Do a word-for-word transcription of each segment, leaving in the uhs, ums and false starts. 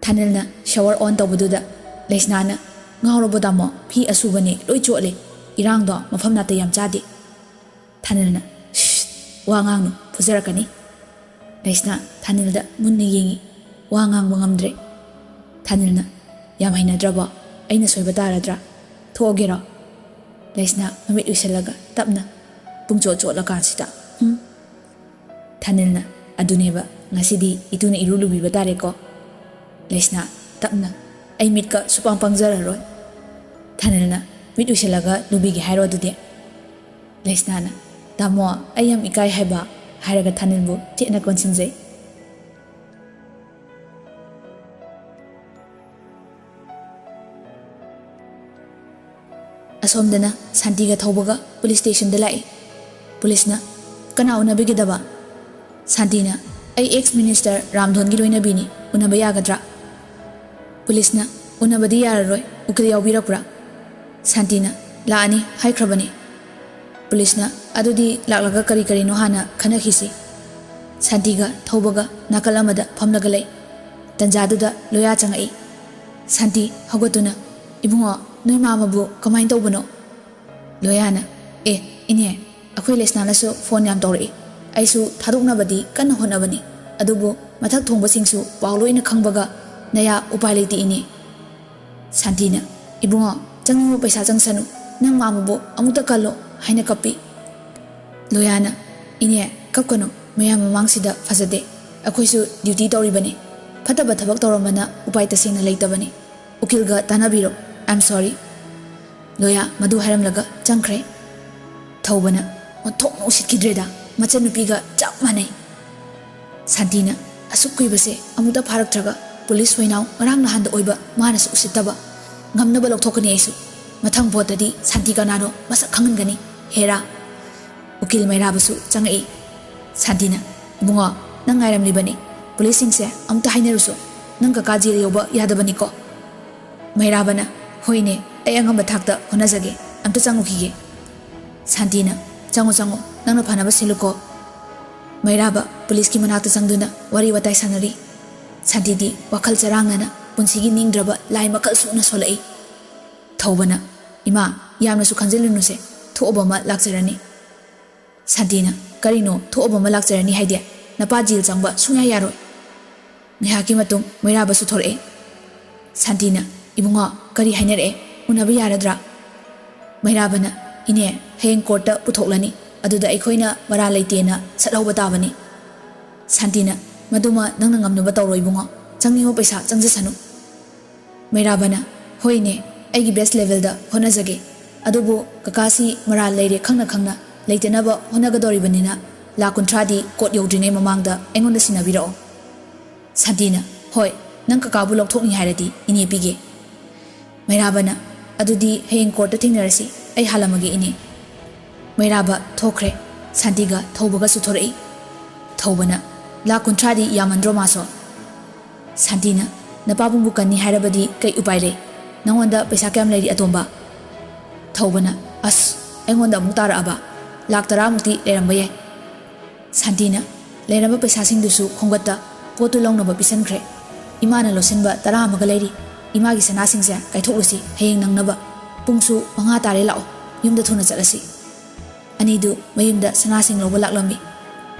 ꯊꯥꯅꯤꯜꯅ shower on ꯇꯧꯕꯗꯨꯗ ꯂꯩꯁꯅꯥꯅ, "ꯉꯥꯎꯔꯕꯣ ꯇꯥꯃꯣ? ꯐꯤ ꯑꯁꯨꯕꯅꯦ, ꯂꯣꯏ ꯆꯣꯠꯂꯦ꯫ ꯏꯔꯥꯡꯗꯣ ꯃꯐꯝ ꯅꯥꯇꯩ ꯌꯥꯝ ꯆꯥꯗꯦ꯫" ꯊꯥꯅꯤꯜꯅ, "ꯁꯤꯠ, ꯋꯥ ꯉꯥꯡꯅꯨ, ꯐꯨꯖꯔꯛꯀꯅꯤ꯫" ꯂꯩꯁꯅꯥ ꯊꯥꯅꯤꯜꯗ ꯃꯨꯟꯅ ꯌꯦꯡꯉꯤ꯫ ꯋꯥ ꯉꯥꯡꯕ ꯉꯝꯗ꯭ꯔꯦ꯫ ꯊꯥꯅꯤꯜꯅ, "ꯌꯥꯝ ꯍꯩꯅꯗ꯭ꯔꯕꯣ? ꯑꯩꯅ ꯁꯣꯏꯕ ꯇꯥꯔꯗ꯭ꯔꯥ? ꯊꯣꯛꯑꯒꯦꯔꯣ?" ꯂꯩꯁꯅꯥ ꯃꯃꯤꯠ ꯎꯏꯁꯜꯂꯒ ꯇꯞꯅ, ꯄꯨꯡꯆꯣꯠ ꯆꯣꯠꯂꯀꯥꯟꯁꯤꯗ, "ꯍꯨꯝ?" ꯊꯥꯅꯤꯜꯅ, "ꯑꯗꯨꯅꯦꯕ, ꯉꯁꯤꯗꯤ ꯏꯇꯨꯅ ꯏꯔꯨ ꯂꯨꯕꯤꯕ ꯇꯥꯔꯦꯀꯣ꯫" ꯂꯩꯁꯅꯥ ꯇꯞꯅ, "ꯑꯩ ꯃꯤꯠꯀ ꯁꯨꯄꯥꯡ ꯄꯥꯡꯖꯔꯔꯣꯏ꯫" ꯊꯥꯅꯤꯜꯅ, "ꯃꯤꯠ ꯎꯏꯁꯜꯂꯒ ꯂꯨꯕꯤꯒꯦ ꯍꯥꯏꯔꯣ ꯑꯗꯨꯗꯤ?" ꯂꯩꯁꯅꯥꯅ, "ꯇꯥꯃꯣ, ꯑꯩ ꯌꯥꯝ ꯏꯀꯥꯏ ꯍꯥꯏꯕ," ꯍꯥꯏꯔꯒ ꯊꯥꯅꯤꯜꯕꯨ ꯆꯦꯠꯅ ꯀꯣꯟꯁꯤꯟꯖꯩ꯫ ꯑꯁꯣꯝꯗꯅ ꯁꯥꯟꯇꯤꯒ ꯊꯧꯕꯒ ꯄꯨꯂꯤꯁ ꯁ꯭ꯇꯦꯁꯟꯗ ꯂꯥꯛꯏ꯫ ꯄꯨꯂꯤꯁꯅ, "ꯀꯅꯥ ꯎꯅꯕꯤꯒꯗꯕ?" ꯁꯥꯟꯇꯤꯅ, "ꯑꯩ ex minister ꯔꯥꯝꯙꯣꯟꯒꯤ ꯂꯣꯏꯅꯕꯤꯅꯤ, ꯎꯅꯕ ꯌꯥꯒꯗ꯭ꯔꯥ?" ꯄꯨꯂꯤꯁꯅ, "ꯎꯅꯕꯗꯤ ꯌꯥꯔꯔꯣꯏ, ꯎꯀꯤꯜ ꯌꯥꯎꯕꯤꯔꯛꯄ꯭ꯔꯥ?" ꯁꯥꯟꯇꯤꯅ, "ꯂꯥꯛꯑꯅꯤ ꯍꯥꯏꯈ꯭ꯔꯕꯅꯤ꯫" ꯄꯨꯂꯤꯁꯅ, "ꯑꯗꯨꯗꯤ ꯂꯥꯛꯂꯒ ꯀꯔꯤ ꯀꯔꯤꯅꯣ ꯍꯥꯟꯅ ꯈꯟꯅꯈꯤꯁꯤ꯫" ꯁꯥꯟꯇꯤꯒ ꯊꯧꯕꯒ ꯅꯥꯀꯜ ꯑꯃꯗ ꯐꯝꯂꯒ ꯂꯩ꯫ ꯇꯟꯖꯥꯗꯨꯗ ꯂꯣꯌꯥ ꯆꯪꯉꯛꯏ꯫ ꯁꯥꯟꯇꯤ ꯍꯧꯒꯠꯇꯨꯅ, "ꯏꯕꯨꯡꯉꯣ, ꯅꯣꯏ ꯃꯥꯃꯕꯨ ꯀꯃꯥꯏꯅ ꯇꯧꯕꯅꯣ?" ꯂꯣꯌꯥꯅ, "ꯑꯦ, ꯏꯅꯦ, ꯑꯩꯈꯣꯏ ꯂꯩꯁꯅꯥꯅꯁꯨ ꯐꯣꯟ ꯌꯥꯝ ꯇꯧꯔꯛꯏ꯫ ꯑꯩꯁꯨ ꯊꯥꯗꯣꯛꯅꯕꯗꯤ ꯀꯟꯅ ꯍꯣꯠꯅꯕꯅꯤ꯫ ꯑꯗꯨꯕꯨ ꯃꯊꯛ ꯊꯣꯡꯕꯁꯤꯡꯁꯨ ꯄꯥꯎ ꯂꯣꯏꯅ ꯈꯪꯕꯒ ꯅꯌꯥ ꯎꯄꯥꯏ ꯂꯩꯇꯦ, ꯏꯅꯦ꯫" ꯁꯥꯟꯇꯤꯅ, "ꯏꯕꯨꯡꯉꯣ, ꯆꯪꯅꯤꯡꯕ ꯄꯩꯁꯥ ꯆꯪꯁꯅꯨ, ꯅꯪ ꯃꯥꯃꯕꯨ ꯑꯃꯨꯛꯇ ꯀꯜꯂꯣ," ꯍꯥꯏꯅ ꯀꯞꯄꯤ꯫ ꯂꯣꯌꯥꯅ, "ꯏꯅꯦ, ꯀꯞꯀꯅꯨ, ꯃꯌꯥꯝ ꯃꯃꯥꯡꯁꯤꯗ ꯐꯖꯗꯦ꯫ ꯑꯩꯈꯣꯏꯁꯨ duty ꯇꯧꯔꯤꯕꯅꯤ꯫ ꯐꯠꯇꯕ ꯊꯕꯛ ꯇꯧꯔꯝꯕꯅ ꯎꯄꯥꯏ ꯇꯁꯦꯡꯅ ꯂꯩꯇꯕꯅꯤ꯫ ꯎꯀꯤꯜꯒ ꯇꯥꯟꯅꯕꯤꯔꯣ꯫ I am sorry꯫" ꯂꯣꯌꯥ ꯃꯗꯨ ꯍꯥꯏꯔꯝꯂꯒ ꯆꯪꯈ꯭ꯔꯦ꯫ ꯊꯧꯕꯅ, "ꯑꯣꯟꯊꯣꯛꯅ ꯎꯁꯤꯠꯈꯤꯗ꯭ꯔꯦꯗ, ꯃꯆꯟꯅꯨꯄꯤꯒ ꯆꯞ ꯃꯥꯟꯅꯩ꯫" ꯁꯥꯟꯇꯤꯅ, "ꯑꯁꯨꯛ ꯀꯨꯏꯕꯁꯦ ꯑꯃꯨꯛꯇ ꯐꯥꯔꯛꯇ꯭ꯔꯒ ꯄꯨꯂꯤꯁ ꯍꯣꯏꯅꯥꯎ ꯉꯔꯥꯡ ꯅꯍꯥꯟꯗ ꯑꯣꯏꯕ ꯃꯥꯅꯁꯨ ꯎꯁꯤꯠꯇꯕ꯫ ꯉꯝꯅꯕ ꯂꯧꯊꯣꯛꯀꯅꯤ ꯑꯩꯁꯨ꯫ ꯃꯊꯪ ꯚꯣꯠꯇꯗꯤ ꯁꯥꯟꯇꯤ ꯀꯅꯥꯅꯣ ꯃꯁꯛ ꯈꯪꯍꯟꯒꯅꯤ꯫ ꯍꯦꯔꯥ!" ꯎꯀꯤꯜ ꯃꯩꯔꯥꯕꯁꯨ ꯆꯪꯉꯛꯏ꯫ ꯁꯥꯟꯇꯤꯅ, "ꯏꯕꯨꯡꯉꯣ, ꯅꯪ ꯉꯥꯏꯔꯝꯂꯤꯕꯅꯤ꯫ ꯄꯨꯂꯤꯁꯁꯤꯡꯁꯦ ꯑꯃꯨꯛꯇ ꯍꯥꯏꯅꯔꯨꯁꯣ꯫ ꯅꯪ ꯀꯀꯥ ꯖꯦꯜ ꯌꯧꯕ ꯌꯥꯗꯕꯅꯤꯀꯣ꯫" ꯃꯩꯔꯥꯕꯅ, "ꯍꯣꯏꯅꯦ, ꯑꯩ ꯑꯉꯝꯕ ꯊꯥꯛꯇ ꯍꯣꯠꯅꯖꯒꯦ꯫ ꯑꯝꯇ ꯆꯪꯉꯨꯈꯤꯒꯦ꯫" ꯁꯥꯟꯇꯤꯅ, "ꯆꯪꯉꯣ, ꯆꯪꯉꯣ, ꯅꯪꯅ ꯐꯅꯕ ꯁꯤꯜꯂꯨꯀꯣ꯫" ꯃꯩꯔꯥꯕ ꯄꯨꯂꯤꯁꯀꯤ ꯃꯅꯥꯛꯇ ꯆꯪꯗꯨꯅ ꯋꯥꯔꯤ ꯋꯥꯇꯥꯏ ꯁꯥꯟꯅꯔꯤ꯫ ꯁꯥꯟꯇꯤꯗꯤ ꯋꯥꯈꯜ ꯆꯔꯥꯡꯅꯅ ꯄꯨꯟꯁꯤꯒꯤ ꯅꯤꯡꯗ꯭ꯔꯕ ꯂꯥꯏ ꯃꯈꯜ ꯁꯨꯅ ꯁꯣꯜꯂꯛꯏ꯫ ꯊꯧꯕꯅ, "ꯏꯃꯥ, ꯌꯥꯝꯅꯁꯨ ꯈꯟꯖꯤꯜꯂꯨꯅꯨꯁꯦ, ꯊꯣꯛꯑꯕ ꯑꯃ ꯂꯥꯛꯆꯔꯅꯤ꯫" ꯁꯥꯟꯇꯤꯅ, "ꯀꯔꯤꯅꯣ ꯊꯣꯛꯑꯕ ꯑꯃ ꯂꯥꯛꯆꯔꯅꯤ ꯍꯥꯏꯗꯤ? ꯅꯄꯥ ꯖꯦꯜ ꯆꯪꯕ ꯁꯨꯡꯌꯥ ꯌꯥꯔꯣꯏ꯫" ꯉꯥꯏꯍꯥꯛꯀꯤ ꯃꯇꯨꯡ ꯃꯩꯔꯥꯕꯁꯨ ꯊꯣꯔꯛꯑꯦ꯫ ꯁꯥꯟꯇꯤꯅ, "ꯏꯕꯨꯡꯉꯣ, ꯀꯔꯤ ꯍꯥꯏꯅꯔꯛꯑꯦ? ꯎꯅꯕ ꯌꯥꯔꯗ꯭ꯔꯥ?" ꯃꯩꯔꯥꯕꯅ, "ꯏꯅꯦ, ꯍꯌꯦꯡ ꯀꯣꯔꯠꯇ ꯄꯨꯊꯣꯛꯂꯅꯤ꯫ ꯑꯗꯨꯗ ꯑꯩꯈꯣꯏꯅ ꯃꯔꯥꯜ ꯂꯩꯇꯦꯅ ꯁꯠꯍꯧꯕ ꯇꯥꯕꯅꯤ꯫" ꯁꯥꯟꯇꯤꯅ, "ꯃꯗꯨꯃ ꯅꯪꯅ ꯉꯝꯅꯕ ꯇꯧꯔꯣ ꯏꯕꯨꯡꯉꯣ꯫ ꯆꯪꯅꯤꯡꯕ ꯄꯩꯁꯥ ꯆꯪꯖꯁꯅꯨ꯫" ꯃꯩꯔꯥꯕꯅ, "ꯍꯣꯏꯅꯦ, ꯑꯩꯒꯤ ꯕꯦꯁ ꯂꯦꯚꯦꯜꯗ ꯍꯣꯠꯅꯖꯒꯦ꯫ ꯑꯗꯨꯕꯨ ꯀꯀꯥꯁꯤ ꯃꯔꯥꯜ ꯂꯩꯔꯦ ꯈꯪꯅ ꯈꯪꯅ ꯂꯩꯇꯅꯕ ꯍꯣꯠꯅꯒꯗꯧꯔꯤꯕꯅꯤꯅ ꯂꯥꯈ ꯀꯨꯟꯊ꯭ꯔꯥꯗꯤ ꯀꯣꯔꯠ ꯌꯧꯗ꯭ꯔꯤꯉꯩ ꯃꯃꯥꯡꯗ ꯑꯩꯉꯣꯟꯗ ꯁꯤꯟꯅꯕꯤꯔꯛꯑꯣ꯫" ꯁꯥꯟꯇꯤꯅ, "ꯍꯣꯏ, ꯅꯪ ꯀꯀꯥꯕꯨ ꯂꯧꯊꯣꯛꯅꯤ ꯍꯥꯏꯔꯗꯤ ꯏꯅꯦ ꯄꯤꯒꯦ꯫" ꯃꯩꯔꯥꯕꯅ, "ꯑꯗꯨꯗꯤ ꯍꯌꯦꯡ ꯀꯣꯔꯠꯇ ꯊꯦꯡꯅꯔꯁꯤ, ꯑꯩ ꯍꯥꯜꯂꯝꯃꯒꯦ ꯏꯅꯦ꯫" ꯃꯩꯔꯥꯕ ꯊꯣꯛꯈ꯭ꯔꯦ꯫ ꯁꯥꯟꯇꯤꯒ ꯊꯧꯕꯒꯁꯨ ꯊꯣꯔꯛꯏ꯫ ꯊꯧꯕꯅ, "ꯂꯥꯈ ꯀꯨꯟꯊ꯭ꯔꯥꯗꯤ ꯌꯥꯝꯃꯟꯗ꯭ꯔꯣ ꯃꯥꯁꯨ?" ꯁꯥꯟꯇꯤꯅ, "ꯅꯄꯥꯕꯨꯡꯕꯨ ꯀꯟꯅꯤ ꯍꯥꯏꯔꯕꯗꯤ ꯀꯩ ꯎꯄꯥꯏ ꯂꯩ? ꯅꯉꯣꯟꯗ ꯄꯩꯁꯥ ꯀꯌꯥꯝ ꯂꯩꯔꯤ ꯑꯇꯣꯝꯕ?" ꯊꯧꯕꯅ, "ꯑꯁ, ꯑꯩꯉꯣꯟꯗ ꯑꯃꯨꯛ ꯇꯥꯔꯛꯑꯕ? ꯂꯥꯈ ꯇꯔꯥꯃꯨꯛꯇꯤ ꯂꯩꯔꯝꯕ ꯌꯥꯏ꯫" ꯁꯥꯟꯇꯤꯅ, "ꯂꯩꯔꯝꯕ ꯄꯩꯁꯥꯁꯤꯡꯗꯨꯁꯨ ꯈꯣꯝꯒꯠꯇ ꯄꯣꯠꯇꯨ ꯂꯧꯅꯕ ꯄꯤꯁꯟꯈ꯭ꯔꯦ꯫ ꯏꯃꯥꯅ ꯂꯣꯠꯁꯤꯟꯕ ꯇꯔꯥ ꯑꯃꯒ ꯂꯩꯔꯤ꯫ ꯏꯃꯥꯒꯤ ꯁꯅꯥꯁꯤꯡꯁꯦ ꯀꯥꯏꯊꯣꯛꯂꯨꯁꯤ ꯍꯌꯦꯡ ꯅꯪꯅꯕ꯫ ꯄꯨꯡꯁꯨ ꯃꯉꯥ ꯇꯥꯔꯦ, ꯂꯥꯛꯑꯣ, ꯌꯨꯝꯗ ꯊꯨꯅ ꯆꯠꯂꯁꯤ꯫" ꯑꯅꯤꯗꯨ ꯃꯌꯨꯝꯗ ꯁꯅꯥꯁꯤꯡ ꯂꯧꯕ ꯂꯥꯛꯂꯝꯃꯤ꯫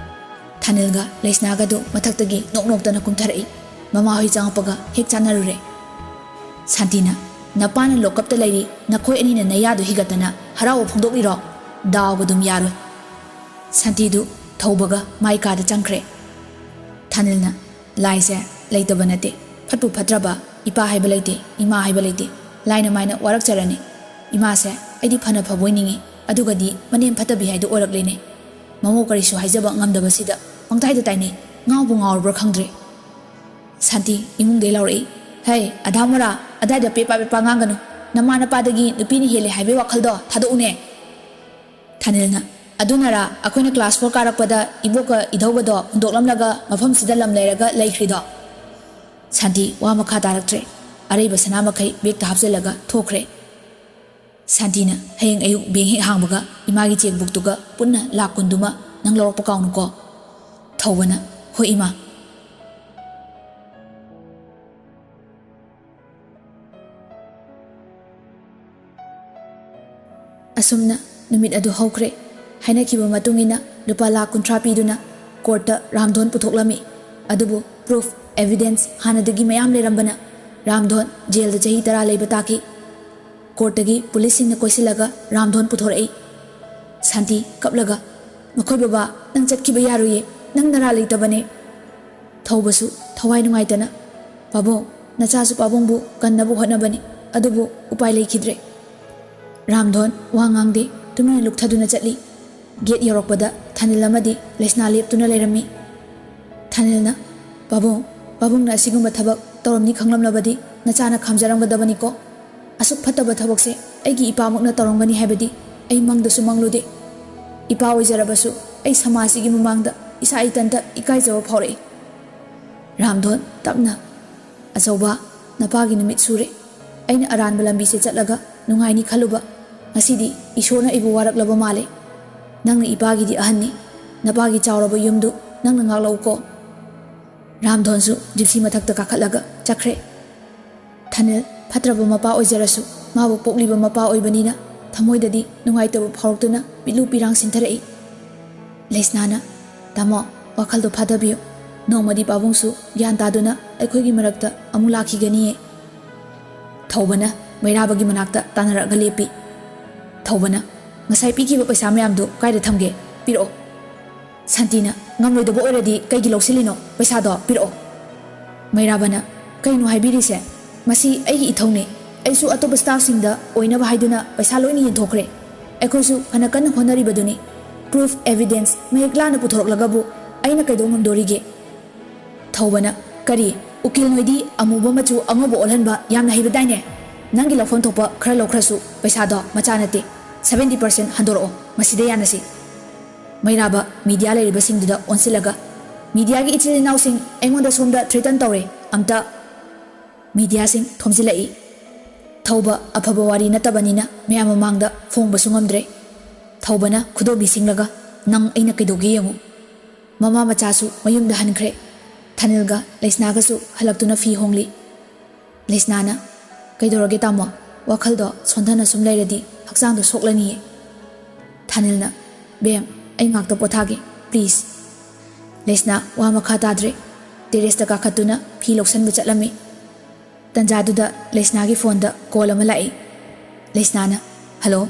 ꯊꯥꯅꯤꯜꯒ ꯂꯩꯁꯅꯥꯒꯗꯨ ꯃꯊꯛꯇꯒꯤ ꯅꯣꯛ ꯅꯣꯛꯇꯅ ꯀꯨꯝꯊꯔꯛꯏ꯫ ꯃꯃꯥꯍꯣꯏ ꯆꯪꯉꯛꯄꯒ ꯍꯦꯛ ꯆꯥꯟꯅꯔꯨꯔꯦ꯫ ꯁꯥꯟꯇꯤꯅ, "ꯅꯄꯥꯅ ꯂꯣꯀꯞꯇ ꯂꯩꯔꯤ, ꯅꯈꯣꯏ ꯑꯅꯤꯅ ꯅꯌꯥꯗꯨ ꯍꯤꯒꯠꯇꯅ ꯍꯔꯥꯎꯕ ꯐꯣꯡꯗꯣꯛꯂꯤꯔꯣ? ꯗꯥꯎꯒꯗꯨꯝ ꯌꯥꯔꯣꯏ꯫" ꯁꯥꯟꯇꯤꯗꯨ ꯊꯧꯕꯒ ꯃꯥꯏ ꯀꯥꯗ ꯆꯪꯈ꯭ꯔꯦ꯫ ꯊꯥꯅꯤꯜꯅ, "ꯂꯥꯏꯁꯦ ꯂꯩꯇꯕ ꯅꯠꯇꯦ꯫ ꯐꯠꯄꯨ ꯐꯠꯇ꯭ꯔꯕ, ꯏꯄꯥ ꯍꯥꯏꯕ ꯂꯩꯇꯦ, ꯏꯃꯥ ꯍꯥꯏꯕ ꯂꯩꯇꯦ꯫ ꯂꯥꯏꯅ ꯃꯥꯏꯅ ꯋꯥꯔꯛꯆꯔꯅꯤ꯫ ꯏꯃꯥꯁꯦ ꯑꯩꯗꯤ ꯐꯅ ꯐꯕ ꯑꯣꯏꯅꯤꯡꯉꯤ, ꯑꯗꯨꯒꯗꯤ ꯃꯅꯦꯝ ꯐꯠꯇꯕꯤ ꯍꯥꯏꯗꯣ ꯑꯣꯏꯔꯛꯂꯦꯅꯦ꯫ ꯃꯃꯧ ꯀꯔꯤꯁꯨ ꯍꯥꯏꯖꯕ ꯉꯝꯗꯕꯁꯤꯗ ꯄꯪꯇꯥꯏꯗ ꯇꯥꯏꯅꯩ꯫ ꯉꯥꯎꯕꯨ ꯉꯥꯎꯔꯕ꯭ꯔꯥ ꯈꯪꯗ꯭ꯔꯦ꯫" ꯁꯥꯟꯇꯤ ꯏꯃꯨꯡꯗꯩ ꯂꯥꯎꯔꯛꯏ, "ꯍꯩ, ꯑꯙꯥ ꯃꯣꯔꯥ, ꯑꯗꯥꯏꯗ ꯄꯦꯄꯥ ꯄꯦꯄꯥ ꯉꯥꯡꯒꯅꯨ꯫ ꯅꯃꯥ ꯅꯄꯥꯗꯒꯤ ꯅꯨꯄꯤꯅ ꯍꯦꯜꯂꯦ ꯍꯥꯏꯕꯒꯤ ꯋꯥꯈꯜꯗꯣ ꯊꯥꯗꯣꯛꯎꯅꯦ꯫" ꯊꯥꯅꯤꯜꯅ, "ꯑꯗꯨꯅꯔꯥ ꯑꯩꯈꯣꯏꯅ ꯀ꯭ꯂꯥꯁ ꯐꯣꯔ ꯀꯥꯔꯛꯄꯗ ꯏꯕꯣꯛꯀ ꯏꯙꯧꯒꯗꯣ ꯍꯨꯟꯗꯣꯛꯂꯝꯂꯒ ꯃꯐꯝꯁꯤꯗ ꯂꯝ ꯂꯩꯔꯒ ꯂꯩꯈ꯭ꯔꯤꯗꯣ?" ꯁꯥꯟꯇꯤ ꯋꯥ ꯃꯈꯥ ꯇꯥꯔꯛꯇ꯭ꯔꯦ꯫ ꯑꯔꯩꯕ ꯁꯅꯥ ꯃꯈꯩ ꯕꯦꯒꯇ ꯍꯥꯞꯆꯤꯜꯂꯒ ꯊꯣꯛꯈ꯭ꯔꯦ꯫ ꯁꯥꯟꯇꯤꯅ, "ꯍꯌꯦꯡ ꯑꯌꯨꯛ ꯕꯦꯡ ꯍꯦꯛ ꯍꯥꯡꯕꯒ ꯏꯃꯥꯒꯤ ꯆꯦꯛꯕꯨꯛꯇꯨꯒ ꯄꯨꯟꯅ ꯂꯥꯛ ꯀꯨꯟꯗꯨꯃ ꯅꯪ ꯂꯧꯔꯛꯄ ꯀꯥꯎꯅꯨꯀꯣ꯫" ꯊꯧꯕꯅ, "ꯍꯣꯏ ꯏꯃꯥ꯫" ꯑꯁꯨꯝꯅ ꯅꯨꯃꯤꯠ ꯑꯗꯨ ꯍꯧꯈ꯭ꯔꯦ꯫ ꯍꯥꯏꯅꯈꯤꯕ ꯃꯇꯨꯡ ꯏꯟꯅ ꯂꯨꯄꯥ ꯂꯥꯈ ꯀꯨꯟꯊ꯭ꯔꯥ ꯄꯤꯗꯨꯅ ꯀꯣꯔꯠꯇ ꯔꯥꯝꯙꯣꯟ ꯄꯨꯊꯣꯛꯂꯝꯃꯤ꯫ ꯑꯗꯨꯕꯨ ꯄ꯭ꯔꯨꯐ, ꯑꯦꯚꯤꯗꯦꯟꯁ ꯍꯥꯟꯅꯗꯒꯤ ꯃꯌꯥꯝ ꯂꯩꯔꯝꯕꯅ ꯔꯥꯝꯙꯣꯟ ꯖꯦꯜꯗ ꯆꯍꯤ ꯇꯔꯥ ꯂꯩꯕ ꯇꯥꯈꯤ꯫ ꯀꯣꯔꯠꯇꯒꯤ ꯄꯨꯂꯤꯁꯁꯤꯡꯅ ꯀꯣꯏꯁꯤꯜꯂꯒ ꯔꯥꯝꯙꯣꯟ ꯄꯨꯊꯣꯔꯛꯏ꯫ ꯁꯥꯟꯇꯤ ꯀꯞꯂꯒ, "ꯃꯈꯣꯏ ꯕꯕꯥ, ꯅꯪ ꯆꯠꯈꯤꯕ ꯌꯥꯔꯣꯏꯌꯦ, ꯅꯪ ꯅꯔꯥ ꯂꯩꯇꯕꯅꯦ"꯫ ꯊꯧꯕꯁꯨ ꯊꯋꯥꯏ ꯅꯨꯡꯉꯥꯏꯇꯅ, "ꯄꯥꯕꯨꯡ, ꯅꯆꯥꯁꯨ ꯄꯥꯕꯨꯡꯕꯨ ꯀꯟꯅꯕ ꯍꯣꯠꯅꯕꯅꯤ, ꯑꯗꯨꯕꯨ ꯎꯄꯥꯏ ꯂꯩꯈꯤꯗ꯭ꯔꯦ"꯫ ꯔꯥꯝꯙꯣꯟ ꯋꯥ ꯉꯥꯡꯗꯦ, ꯇꯨꯃꯤꯟꯅ ꯂꯨꯞꯊꯗꯨꯅ ꯆꯠꯂꯤ꯫ ꯒꯦꯠ ꯌꯧꯔꯛꯄꯗ ꯊꯥꯅꯤꯜ ꯑꯃꯗꯤ ꯂꯩꯁꯅꯥ ꯂꯦꯞꯇꯨꯅ ꯂꯩꯔꯝꯃꯤ꯫ ꯊꯥꯅꯤꯜꯅ, "ꯄꯥꯕꯨꯡ, ꯄꯥꯕꯨꯡꯅ ꯑꯁꯤꯒꯨꯝꯕ ꯊꯕꯛ ꯇꯧꯔꯝꯅꯤ ꯈꯪꯂꯝꯂꯕꯗꯤ ꯅꯆꯥꯅ ꯈꯥꯝꯖꯔꯝꯒꯗꯕꯅꯤꯀꯣ꯫ ꯑꯁꯨꯛ ꯐꯠꯇꯕ ꯊꯕꯛꯁꯦ ꯑꯩꯒꯤ ꯏꯄꯥꯃꯛꯅ ꯇꯧꯔꯝꯒꯅꯤ ꯍꯥꯏꯕꯗꯤ ꯑꯩ ꯃꯪꯗꯁꯨ ꯃꯪꯂꯨꯗꯦ꯫ ꯏꯄꯥ ꯑꯣꯏꯖꯔꯕꯁꯨ ꯑꯩ ꯁꯃꯥꯖꯁꯤꯒꯤ ꯃꯃꯥꯡꯗ ꯏꯁꯥ ꯏꯊꯟꯇ ꯏꯀꯥꯏꯖꯕ ꯐꯥꯎꯔꯛꯏ"꯫ ꯔꯥꯝꯙꯣꯟ ꯇꯞꯅ, "ꯑꯆꯧꯕ, ꯅꯄꯥꯒꯤ ꯅꯨꯃꯤꯠ ꯁꯨꯔꯦ꯫ ꯑꯩꯅ ꯑꯔꯥꯟꯕ ꯂꯝꯕꯤꯁꯦ ꯆꯠꯂꯒ ꯅꯨꯡꯉꯥꯏꯅꯤ ꯈꯜꯂꯨꯕ꯫ ꯉꯁꯤꯗꯤ ꯏꯁꯣꯔꯅ ꯑꯩꯕꯨ ꯋꯥꯔꯛꯂꯕ ꯃꯥꯜꯂꯦ꯫ ꯅꯪꯅ ꯏꯄꯥꯒꯤꯗꯤ ꯑꯍꯟꯅꯤ꯫ ꯅꯄꯥꯒꯤ ꯆꯥꯎꯔꯕ ꯌꯨꯝꯗꯨ ꯅꯪꯅ ꯉꯥꯛꯂꯛꯎꯀꯣ"꯫ ꯔꯥꯝꯙꯣꯟꯁꯨ ꯖꯤꯞꯁꯤ ꯃꯊꯛꯇ ꯀꯥꯈꯠꯂꯒ ꯆꯠꯈ꯭ꯔꯦ꯫ ꯊꯥꯅꯤꯜ ꯐꯠꯇ꯭ꯔꯕ ꯃꯄꯥ ꯑꯣꯏꯖꯔꯁꯨ, ꯃꯥꯕꯨ ꯄꯣꯛꯂꯤꯕ ꯃꯄꯥ ꯑꯣꯏꯕꯅꯤꯅ ꯊꯃꯣꯏꯗꯗꯤ ꯅꯨꯡꯉꯥꯏꯇꯕ ꯐꯥꯎꯔꯛꯇꯨꯅ ꯄꯤꯠꯂꯨ ꯄꯤꯔꯥꯡ ꯁꯤꯟꯊꯔꯛꯏ꯫ ꯂꯩꯁꯅꯥꯅ, "ꯇꯥꯃꯣ, ꯋꯥꯈꯜꯗꯣ ꯐꯥꯊꯕꯤꯌꯨ꯫ ꯅꯣꯡꯃꯗꯤ ꯄꯥꯕꯨꯡꯁꯨ ꯒ꯭ꯌꯥꯟ ꯇꯥꯗꯨꯅ ꯑꯩꯈꯣꯏꯒꯤ ꯃꯔꯛꯇ ꯑꯃꯨꯛ ꯂꯥꯛꯈꯤꯒꯅꯤꯌꯦ"꯫ ꯊꯧꯕꯅ ꯃꯩꯔꯥꯕꯒꯤ ꯃꯅꯥꯛꯇ ꯇꯥꯟꯅꯔꯛꯑꯒ ꯂꯦꯞꯄꯤ꯫ ꯊꯧꯕꯅ, "ꯉꯁꯥꯏ ꯄꯤꯈꯤꯕ ꯄꯩꯁꯥ ꯃꯌꯥꯝꯗꯨ ꯀꯥꯏꯗ ꯊꯝꯒꯦ? ꯄꯤꯔꯛꯑꯣ"꯫ ꯁꯥꯟꯇꯤꯅ, "ꯉꯝꯂꯣꯏꯗꯕ ꯑꯣꯏꯔꯗꯤ ꯀꯩꯒꯤ ꯂꯧꯁꯤꯜꯂꯤꯅꯣ? ꯄꯩꯁꯥꯗꯣ ꯄꯤꯔꯛꯑꯣ"꯫ ꯃꯩꯔꯥꯕꯅ, "ꯀꯩꯅꯣ ꯍꯥꯏꯕꯤꯔꯤꯁꯦ? ꯃꯁꯤ ꯑꯩꯒꯤ ꯏꯊꯧꯅꯦ꯫ ꯑꯩꯁꯨ ꯑꯇꯣꯞꯄ ꯁ꯭ꯇꯥꯐꯁꯤꯡꯗ ꯑꯣꯏꯅꯕ ꯍꯥꯏꯗꯨꯅ ꯄꯩꯁꯥ ꯂꯣꯏꯅ ꯌꯦꯟꯊꯣꯛꯈ꯭ꯔꯦ꯫ ꯑꯩꯈꯣꯏꯁꯨ ꯐꯅ ꯀꯟꯅ ꯍꯣꯠꯅꯔꯤꯕꯗꯨꯅꯤ꯫ ꯄ꯭ꯔꯨꯐ, ꯑꯦꯚꯤꯗꯦꯟꯁ ꯃꯍꯤꯛ ꯂꯥꯅ ꯄꯨꯊꯣꯔꯛꯂꯒꯕꯨ ꯑꯩꯅ ꯀꯩꯗꯧ ꯉꯝꯗꯣꯔꯤꯒꯦ?" ꯊꯧꯕꯅ, "ꯀꯔꯤ? ꯎꯀꯤꯜ ꯅꯣꯏꯗꯤ ꯑꯃꯨꯕ ꯃꯆꯨ ꯑꯉꯧꯕ ꯑꯣꯜꯍꯟꯕ ꯌꯥꯝꯅ ꯍꯩꯕꯗꯥꯏꯅꯦ? ꯅꯪꯒꯤ ꯂꯧꯐꯝ ꯊꯣꯛꯄ ꯈꯔ ꯂꯧꯈ꯭ꯔꯁꯨ ꯄꯩꯁꯥꯗꯣ ꯃꯆꯥ ꯅꯠꯇꯦ꯫ ꯁꯚꯦꯟꯇꯤ ꯄꯥꯔꯁꯦꯟ ꯍꯟꯗꯣꯔꯛꯑꯣ꯫ ꯃꯁꯤꯗ ꯌꯥꯅꯁꯤ"꯫ ꯃꯩꯔꯥꯕ ꯃꯤꯗꯤꯌꯥ ꯂꯩꯔꯤꯕꯁꯤꯡꯗꯨꯗ ꯑꯣꯟꯁꯤꯜꯂꯒ, "ꯃꯤꯗꯤꯌꯥꯒꯤ ꯏꯆꯤꯜ ꯏꯅꯥꯎꯁꯤꯡ ꯑꯩꯉꯣꯟꯗ ꯁꯣꯝꯗ ꯊ꯭ꯔꯦꯇꯟ ꯇꯧꯔꯦ꯫ ꯑꯝꯇ"꯫ ꯃꯤꯗꯤꯌꯥꯁꯤꯡ ꯊꯣꯝꯖꯤꯜꯂꯛꯏ꯫ ꯊꯧꯕ ꯑꯐꯕ ꯋꯥꯔꯤ ꯅꯠꯇꯕꯅꯤꯅ ꯃꯌꯥꯝ ꯃꯃꯥꯡꯗ ꯐꯣꯡꯕꯁꯨ ꯉꯝꯗ꯭ꯔꯦ꯫ ꯊꯧꯕꯅ ꯈꯨꯗꯣꯝꯕꯤ ꯁꯤꯡꯂꯒ, "ꯅꯪ ꯑꯩꯅ ꯀꯩꯗꯧꯒꯦ ꯌꯦꯡꯉꯨ"꯫ ꯃꯃꯥ ꯃꯆꯥꯁꯨ ꯃꯌꯨꯝꯗ ꯍꯟꯈ꯭ꯔꯦ꯫ ꯊꯥꯅꯤꯜꯒ ꯂꯩꯁꯅꯥꯒꯁꯨ ꯍꯜꯂꯛꯇꯨꯅ ꯐꯤ ꯍꯣꯡꯂꯤ꯫ ꯂꯩꯁꯅꯥꯅ, "ꯀꯩꯗꯧꯔꯒꯦ ꯇꯥꯃꯣ? ꯋꯥꯈꯜꯗꯣ ꯁꯣꯟꯊꯅ ꯁꯨꯝ ꯂꯩꯔꯗꯤ ꯍꯛꯆꯥꯡꯗꯣ ꯁꯣꯛꯂꯅꯤꯌꯦ꯫ ꯊꯥꯅꯤꯜꯅ, "ꯕꯦꯝ, ꯑꯩ ꯉꯥꯛꯇ ꯄꯣꯊꯥꯒꯦ, ꯄ꯭ꯂꯤꯖ꯫" ꯂꯩꯁꯅꯥ ꯋꯥ ꯃꯈꯥ ꯇꯥꯗ꯭ꯔꯦ꯫ ꯇꯦꯔꯦꯁꯇ ꯀꯥꯈꯠꯇꯨꯅ ꯐꯤ ꯂꯧꯁꯟꯕ ꯆꯠꯂꯝꯃꯤ꯫ ꯇꯟꯖꯥꯗꯨꯗ ꯂꯩꯁꯅꯥꯒꯤ ꯐꯣꯟꯗ ꯀꯣꯜ ꯑꯃ ꯂꯥꯛꯏ꯫ ꯂꯩꯁꯅꯥꯅ, "ꯍꯜꯂꯣ꯫"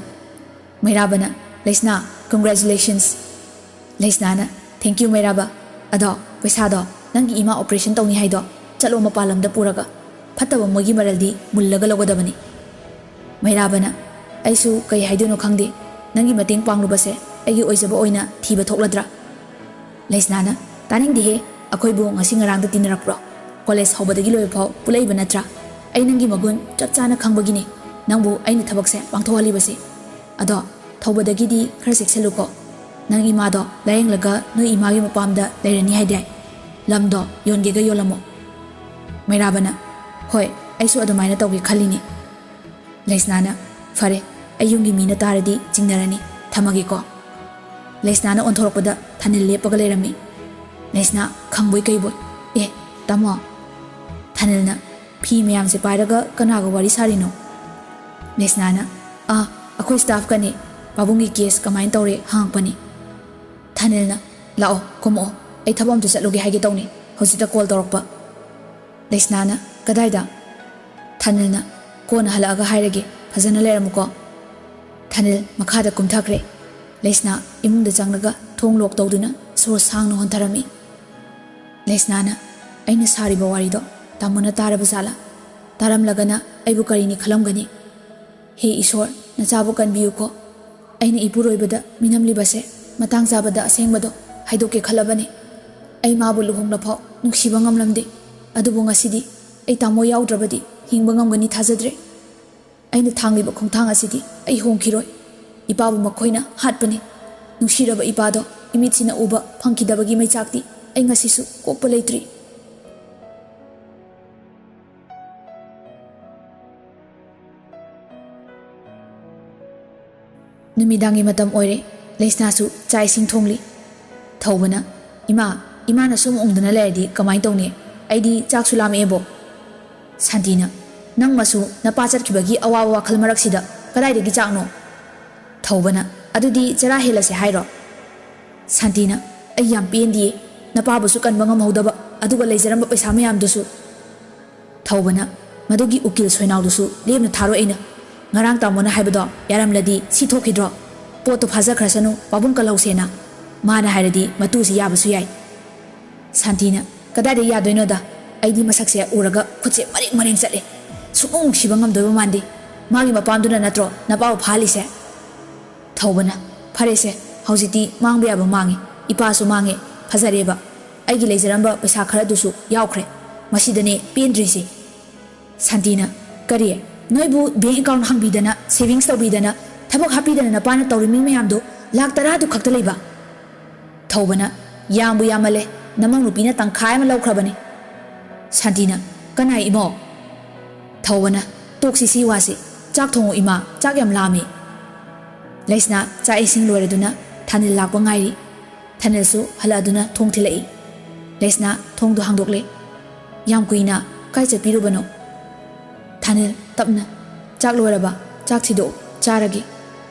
ꯃꯩꯔꯥꯕꯅ, "ꯂꯩꯁꯅꯥ, ꯀꯣꯡꯒ꯭ꯔꯦꯆꯨꯂꯦꯁꯟꯁ꯫" ꯂꯩꯁꯅꯥꯅ, "ꯊꯦꯡꯀ꯭ꯌꯨ ꯃꯩꯔꯥꯕ꯫ ꯑꯗꯣ ꯄꯩꯁꯥꯗꯣ, ꯅꯪꯒꯤ ꯏꯃꯥ ꯑꯣꯄꯔꯦꯁꯟ ꯇꯧꯅꯤ ꯍꯥꯏꯗꯣ, ꯆꯠꯂꯣ ꯃꯄꯥꯟ ꯂꯝꯗ ꯄꯨꯔꯒ꯫ ꯐꯠꯇꯕ ꯃꯣꯏꯒꯤ ꯃꯔꯜꯗꯤ ꯃꯨꯜꯂꯒ ꯂꯧꯒꯗꯕꯅꯤ꯫" ꯃꯩꯔꯥꯕꯅ, "ꯑꯩꯁꯨ ꯀꯩ ꯍꯥꯏꯗꯣꯏꯅꯣ ꯈꯪꯗꯦ꯫ ꯅꯪꯒꯤ ꯃꯇꯦꯡ ꯄꯥꯡꯂꯨꯕꯁꯦ ꯑꯩꯒꯤ ꯑꯣꯏꯖꯕ ꯑꯣꯏꯅ ꯊꯤꯕ ꯊꯣꯛꯂꯗ꯭ꯔꯥ?" ꯂꯩꯁꯅꯥꯅ, "ꯇꯥꯅꯤꯡꯗꯦꯍꯦ, ꯑꯩꯈꯣꯏꯕꯨ ꯉꯁꯤ ꯉꯔꯥꯡꯗ ꯇꯤꯟꯅꯔꯛꯄ꯭ꯔꯣ? ꯀꯣꯂꯦꯖ ꯍꯧꯕꯗꯒꯤ ꯂꯣꯏꯕ ꯐꯥꯎ ꯄꯨꯜꯂꯛꯏꯕ ꯅꯠꯇ꯭ꯔꯥ? ꯑꯩ ꯅꯪꯒꯤ ꯃꯒꯨꯟ ꯆꯞ ꯆꯥꯅ ꯈꯪꯕꯒꯤꯅꯦ ꯅꯪꯕꯨ ꯑꯩꯅ ꯊꯕꯛꯁꯦ ꯄꯥꯡꯊꯣꯛꯍꯜꯂꯤꯕꯁꯦ꯫ ꯑꯗꯣ ꯊꯧꯕꯗꯒꯤꯗꯤ ꯈꯔ ꯆꯦꯛꯁꯤꯜꯂꯨꯀꯣ꯫ ꯅꯪ ꯏꯃꯥꯗꯣ ꯂꯥꯌꯦꯡꯂꯒ ꯅꯣꯏ ꯏꯃꯥꯒꯤ ꯃꯄꯥꯝꯗ ꯂꯩꯔꯅꯤ ꯍꯥꯏꯗꯥꯏ? ꯂꯝꯗꯣ ꯌꯣꯟꯒꯦꯒ ꯌꯣꯜꯂꯝꯃꯣ꯫" ꯃꯩꯔꯥꯕꯅ, "ꯍꯣꯏ, ꯑꯩꯁꯨ ꯑꯗꯨꯃꯥꯏꯅ ꯇꯧꯒꯦ ꯈꯜꯂꯤꯅꯦ꯫" ꯂꯩꯁꯅꯥꯅ, "ꯐꯔꯦ, ꯑꯩ ꯌꯨꯝꯒꯤ ꯃꯤꯅ ꯇꯥꯔꯗꯤ ꯆꯤꯡꯅꯔꯅꯤ, ꯊꯝꯃꯒꯦꯀꯣ꯫" ꯂꯩꯁꯅꯥꯅ ꯑꯣꯟꯊꯣꯔꯛꯄꯗ ꯊꯥꯅꯤꯜ ꯂꯦꯞꯄꯒ ꯂꯩꯔꯝꯃꯤ꯫ ꯂꯩꯁꯅꯥ ꯈꯪꯕꯣꯏ ꯀꯩꯕꯣꯏ, "ꯑꯦ, ꯇꯥꯃꯣ꯫" ꯊꯥꯅꯤꯜꯅ, "ꯐꯤ ꯃꯌꯥꯝꯁꯦ ꯄꯥꯏꯔꯒ ꯀꯅꯥꯒ ꯋꯥꯔꯤ ꯁꯥꯔꯤꯅꯣ?" ꯂꯩꯁꯅꯥꯅ, "ꯑꯥ, ꯑꯩꯈꯣꯏ ꯁ꯭ꯇꯥꯐꯀꯅꯦ, ꯄꯥꯕꯨꯡꯒꯤ ꯀꯦꯁ ꯀꯃꯥꯏꯅ ꯇꯧꯔꯦ ꯍꯪꯉꯛꯄꯅꯤ꯫" ꯊꯥꯅꯤꯜꯅ, "ꯂꯥꯛꯑꯣ, ꯀꯨꯝꯃꯛꯑꯣ, ꯑꯩ ꯊꯕꯛ ꯑꯝꯇ ꯆꯠꯂꯨꯒꯦ ꯍꯥꯏꯒꯦ ꯇꯧꯅꯤ, ꯍꯧꯖꯤꯛꯇ ꯀꯣꯜ ꯇꯧꯔꯛꯄ꯫" ꯂꯩꯁꯅꯥꯅ, "ꯀꯗꯥꯏꯗ?" ꯊꯥꯅꯤꯜꯅ, "ꯀꯣꯟꯅ ꯍꯜꯂꯛꯑꯒ ꯍꯥꯏꯔꯒꯦ, ꯐꯖꯅ ꯂꯩꯔꯝꯃꯨꯀꯣ꯫" ꯊꯥꯅꯤꯜ ꯃꯈꯥꯗ ꯀꯨꯝꯊꯈ꯭ꯔꯦ꯫ ꯂꯩꯁꯅꯥ ꯏꯃꯨꯡꯗ ꯆꯪꯂꯒ ꯊꯣꯡ ꯂꯣꯛ ꯇꯧꯗꯨꯅ ꯁꯣꯔ ꯁꯥꯡꯅ ꯍꯣꯟꯊꯔꯝꯃꯤ꯫ ꯂꯩꯁꯅꯥꯅ, "ꯑꯩꯅ ꯁꯥꯔꯤꯕ ꯋꯥꯔꯤꯗꯣ ꯇꯥꯃꯣꯅ ꯇꯥꯔꯕ ꯖꯥꯠꯂꯥ? ꯇꯥꯔꯝꯂꯒꯅ ꯑꯩꯕꯨ ꯀꯔꯤꯅꯤ ꯈꯜꯂꯝꯒꯅꯤ? ꯍꯦ ꯏꯁꯣꯔ, ꯅꯆꯥꯕꯨ ꯀꯟꯕꯤꯌꯨꯀꯣ꯫ ꯑꯩꯅ ꯏꯄꯨꯔꯣꯏꯕꯗ ꯃꯤꯅꯝꯂꯤꯕꯁꯦ ꯃꯇꯥꯡ ꯆꯥꯕꯗ ꯑꯁꯦꯡꯕꯗꯣ ꯍꯥꯏꯗꯣꯛꯀꯦ ꯈꯜꯂꯕꯅꯤ꯫ ꯑꯩ ꯃꯥꯕꯨ ꯂꯨꯍꯣꯡꯂꯐꯥꯎ ꯅꯨꯡꯁꯤꯕ ꯉꯝꯂꯝꯗꯦ꯫ ꯑꯗꯨꯕꯨ ꯉꯁꯤꯗꯤ ꯑꯩ ꯇꯥꯃꯣ ꯌꯥꯎꯗ꯭ꯔꯕꯗꯤ ꯍꯤꯡꯕ ꯉꯝꯒꯅꯤ ꯊꯥꯖꯗ꯭ꯔꯦ꯫ ꯑꯩꯅ ꯊꯥꯡꯂꯤꯕ ꯈꯣꯡꯊꯥꯡ ꯑꯁꯤꯗꯤ ꯑꯩ ꯍꯣꯡꯈꯤꯔꯣꯏ꯫ ꯏꯄꯥꯕꯨ ꯃꯈꯣꯏꯅ ꯍꯥꯠꯄꯅꯤ꯫ ꯅꯨꯡꯁꯤꯔꯕ ꯏꯄꯥꯗꯣ ꯏꯃꯤꯠꯁꯤꯅ ꯎꯕ ꯐꯪꯈꯤꯗꯕꯒꯤ ꯃꯩꯆꯥꯛꯇꯤ ꯑꯩ ꯉꯁꯤꯁꯨ ꯀꯣꯛꯄ ꯂꯩꯇ꯭ꯔꯤ꯫" ꯅꯨꯃꯤꯗꯥꯡꯒꯤ ꯃꯇꯝ ꯑꯣꯏꯔꯦ꯫ ꯂꯩꯁꯅꯥꯁꯨ ꯆꯥꯛ ꯏꯁꯤꯡ ꯊꯣꯡꯂꯤ꯫ ꯊꯧꯕꯅ, "ꯏꯃꯥ, ꯏꯃꯥꯅ ꯁꯨꯝ ꯎꯪꯗꯅ ꯂꯩꯔꯗꯤ ꯀꯃꯥꯏ ꯇꯧꯅꯤ? ꯑꯩꯗꯤ ꯆꯥꯛꯁꯨ ꯂꯥꯝꯃꯛꯑꯦꯕꯣ꯫" ꯁꯥꯟꯇꯤꯅ, "ꯅꯪ ꯃꯁꯨ ꯅꯄꯥ ꯆꯠꯈꯤꯕꯒꯤ ꯑꯋꯥꯕ ꯋꯥꯈꯜ ꯃꯔꯛꯁꯤꯗ ꯀꯗꯥꯏꯗꯒꯤ ꯆꯥꯛꯅꯣ? ꯊꯧꯕꯅ, "ꯑꯗꯨꯗꯤ ꯆꯔꯥ ꯍꯦꯜꯂꯁꯦ ꯍꯥꯏꯔꯣ?" ꯁꯥꯟꯇꯤꯅ, "ꯑꯩ ꯌꯥꯝ ꯄꯦꯟꯗꯤꯌꯦ, ꯅꯄꯥꯕꯨꯁꯨ ꯀꯟꯕ ꯉꯝꯍꯧꯗꯕ, ꯑꯗꯨꯒ ꯂꯩꯖꯔꯝꯕ ꯄꯩꯁꯥ ꯃꯌꯥꯝꯗꯨꯁꯨ꯫" ꯊꯧꯕꯅ, "ꯃꯗꯨꯒꯤ ꯎꯀꯤꯜ ꯁꯣꯏꯅꯥꯎꯗꯨꯁꯨ ꯂꯦꯝꯅ ꯊꯥꯔꯣꯏ ꯑꯩꯅ꯫ ꯉꯔꯥꯡ ꯇꯥꯃꯣꯅ ꯍꯥꯏꯕꯗꯣ ꯌꯥꯔꯝꯂꯗꯤ ꯁꯤ ꯊꯣꯛꯈꯤꯗ꯭ꯔꯣ? ꯄꯣꯠꯇꯣ ꯐꯥꯖꯈ꯭ꯔꯁꯅꯨ, ꯄꯥꯕꯨꯡ ꯀꯜꯍꯧꯁꯦꯅ꯫ ꯃꯥꯅ ꯍꯥꯏꯔꯗꯤ ꯃꯇꯨꯁꯤ ꯌꯥꯕꯁꯨ ꯌꯥꯏ꯫" ꯁꯥꯟꯇꯤꯅ, "ꯀꯗꯥꯏꯗ ꯌꯥꯗꯣꯏꯅꯣꯗ? ꯑꯩꯗꯤ ꯃꯁꯛꯁꯦ ꯎꯔꯒ ꯈꯨꯠꯁꯦ ꯃꯔꯦꯡ ꯃꯔꯦꯡ ꯆꯠꯂꯦ꯫ ꯁꯨꯡꯅꯨꯡ ꯅꯨꯡꯁꯤꯕ ꯉꯝꯗꯣꯏꯕ ꯃꯥꯟꯗꯦ꯫ ꯃꯥꯒꯤ ꯃꯄꯥꯝꯗꯨꯅ ꯅꯠꯇ꯭ꯔꯣ ꯅꯄꯥꯕꯨ ꯐꯥꯍꯜꯂꯤꯁꯦ?" ꯊꯧꯕꯅ, "ꯐꯔꯦꯁꯦ, ꯍꯧꯖꯤꯛꯇꯤ ꯃꯥꯡꯕ ꯌꯥꯕ ꯃꯥꯡꯉꯦ, ꯏꯄꯥꯁꯨ ꯃꯥꯡꯉꯦ, ꯐꯖꯔꯦꯕ꯫ ꯑꯩꯒꯤ ꯂꯩꯖꯔꯝꯕ ꯄꯩꯁꯥ ꯈꯔꯗꯨꯁꯨ ꯌꯥꯎꯈ꯭ꯔꯦ꯫ ꯃꯁꯤꯗꯅꯦ ꯄꯦꯟꯗ꯭ꯔꯤꯁꯦ꯫" ꯁꯥꯟꯇꯤꯅ, "ꯀꯔꯤ? ꯅꯣꯏꯕꯨ ꯕꯦꯡ ꯑꯦꯀꯥꯎꯟ ꯍꯥꯡꯕꯤꯗꯅ, ꯁꯦꯚꯤꯡꯁ ꯇꯧꯕꯤꯗꯅ, ꯊꯕꯛ ꯍꯥꯞꯄꯤꯗꯅ ꯅꯄꯥꯅ ꯇꯧꯔꯤꯃꯤ ꯃꯌꯥꯝꯗꯣ ꯂꯥꯛ ꯇꯔꯥꯗꯨ ꯈꯛꯇ ꯂꯩꯕ?" ꯊꯧꯕꯅ, "ꯌꯥꯝꯕꯨ ꯌꯥꯝꯃꯜꯂꯦ, ꯅꯃꯧ ꯅꯨꯄꯤꯅ ꯇꯪꯈꯥꯏ ꯑꯃ ꯂꯧꯈ꯭ꯔꯕꯅꯤ꯫" ꯁꯥꯟꯇꯤꯅ, "ꯀꯅꯥꯏ ꯏꯃꯧ?" ꯊꯧꯕꯅ, "ꯇꯣꯛꯁꯤ ꯁꯤ ꯋꯥꯁꯤ, ꯆꯥꯛ ꯊꯣꯡꯉꯨ ꯏꯃꯥ, ꯆꯥꯛ ꯌꯥꯝ ꯂꯥꯝꯃꯤ꯫" ꯂꯩꯁꯅꯥ ꯆꯥꯛ ꯏꯁꯤꯡ ꯂꯣꯏꯔꯗꯨꯅ ꯊꯥꯅꯤꯜ ꯂꯥꯛꯄ ꯉꯥꯏꯔꯤ꯫ ꯊꯥꯅꯤꯜꯁꯨ ꯍꯜꯂꯛꯑꯗꯨꯅ ꯊꯣꯡ ꯊꯤꯜꯂꯛꯏ꯫ ꯂꯩꯁꯅꯥ ꯊꯣꯡꯗꯨ ꯍꯥꯡꯗꯣꯛꯂꯦ꯫ "ꯌꯥꯝ ꯀꯨꯏꯅ ꯀꯥꯏ ꯆꯠꯄꯤꯔꯨꯕꯅꯣ?" ꯊꯥꯅꯤꯜ ꯇꯞꯅ, "ꯆꯥꯛ ꯂꯣꯏꯔꯕ? ꯆꯥꯛ ꯊꯤꯗꯣꯛꯎ, ꯆꯥꯔꯒꯦ꯫"